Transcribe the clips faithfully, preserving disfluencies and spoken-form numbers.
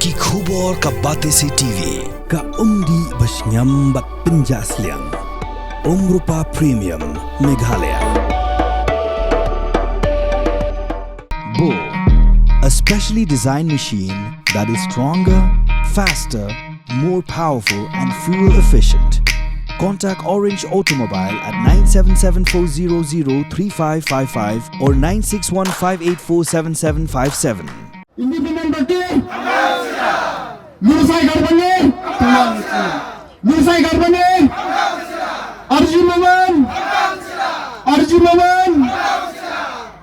Ki khubor ka Batesi T V, ka umdih ba shngiam bad pynjah sliang. Umrupa Premium, Meghalaya. Bo, a specially designed machine that is stronger, faster, more powerful and fuel efficient. Contact Orange Automobile at nine seven seven four zero zero three five five five or nine six one five eight four seven seven five seven. Independent Party. Lursai Garbani. Lursai Garbani. Arji Momin. Arji Momin.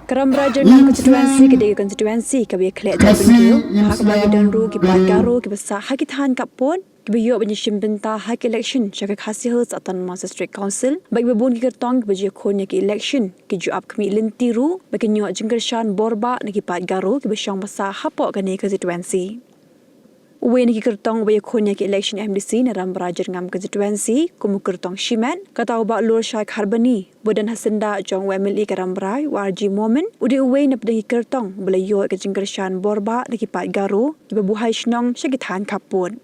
Ka Rambrai Jyrngam constituency ka dei ka constituency kaba ïakhleh jingpynkiew ha kaba ïadon ruh ki paid Garo kiba sah ha ki thaiñ khappud kiba ïoh ban ïashim bynta ha ka election sha ka Khasi Hills Autonomous District Council. Bad kiba bun ki kyrtong kiba ju ïakhun ïa ka election ki ju ap khmih lynti ruh ba kin ïoh jingkyrshan bor bah na ki paid Garo kiba shong ba sah hapoh kane ka constituency. Uwei na ki kyrtong uba ïakhun ïa ka election M D C na Rambrai Jyrngam constituency kum u kyrtong shimet, kata u Bah Lurshai Kharbani, uba don ha syndah jong u M L A ka Rambrai, u Arji Momin, u dei uwei na pdeng ki kyrtong uba la ïoh ïa ka jingkyrshan bor bah na ki paid Garo kiba buhai shnong sha ki thaiñ khappud.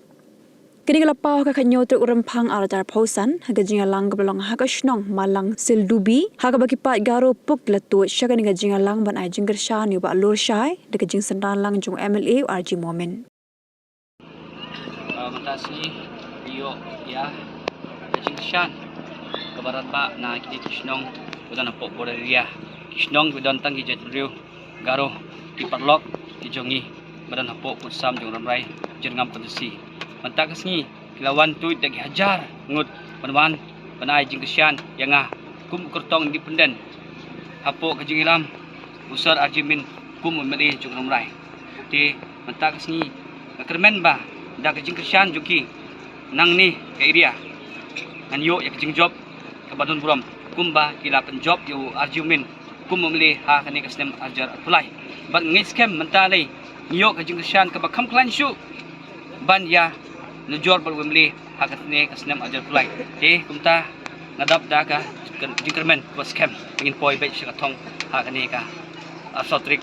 Kane ka la paw ha ka khathynñiew tarik u Rymphang arhajar arphewsan ha ka jingïalang kaba long ha ka shnong Malang Sildubi, ha kaba ki paid Garo puk ki la tuid sha kane ka jingïalang ban ai jingkyrshan ïa u Bah Lurshai da ka jingsynran lang jong u M L A u Arji Momin. Ah, mynta ka sngi ngi ïoh ïa ka jingkyrshan kaba radbah na kine ki shnong ba don hapoh border area, ki shnong ba don tang ki jaitbynriew Garo, ki paralok ki jong ngi ba don hapoh pud sam jong Rambrai Jyrngam constituency. Mynta ka sngi ki la wan tuid da ki hajar ngut ban wan ban ai jingkyrshan ïa nga kum u kyrtong independent hapoh ka jingïalam u Sir Arji Momin kum u M L A jong Rambrai. Te mynta ka sngi nga kyrmen ba da ka jingkyrshan jong ki nangne ka area ngan ïoh ïa ka jingjop kaba don burom kumba ki la pynjop ïa u Arji Momin kum u M L A ha kane ka snem arhajar arphew lai. Bad nga ngeit skhem mynta lei ngi ïoh ka jingkyrshan kaba kham khlaiñ shuh ban ïa nujor bad u M L A ha kane ka snem arhajar arphew lai. Te kumta nga dap da ka jingkyrmen kaba skhem ba ngin poi beit sha ka thong ha kane ka arphew saw tarik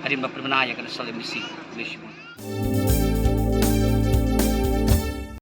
hadien ba pynbna ïa ka National M D C. Khublei shibun.